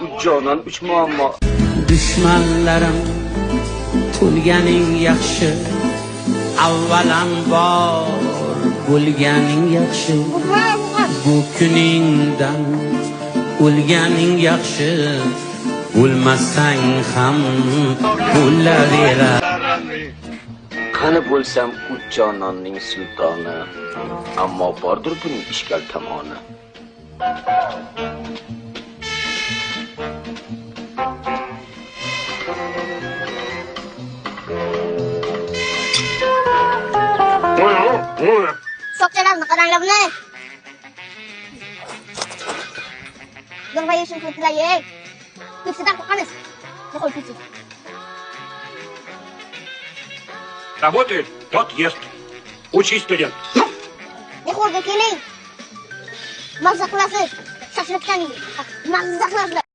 Uch jonon, uch muammo. Dushmanlarim to'lganing yaxshi, avvalambor bo'lganing yaxshi, bu kuningdan o'lganing yaxshi, o'lmasang ham bo'laverar. Qani bo'lsam uch jononning sultoni, ammo bordir buning ishkal tomoni. Soqchalarni qaranglar buni. Давай еще ей. Ты всегда qo'rqamiz. Qo'y Pepsi. Работает, тот ест. Учись, студент. Mehmonga keling. Mazza qilasiz. Shashlik. Mazza qilasizlar.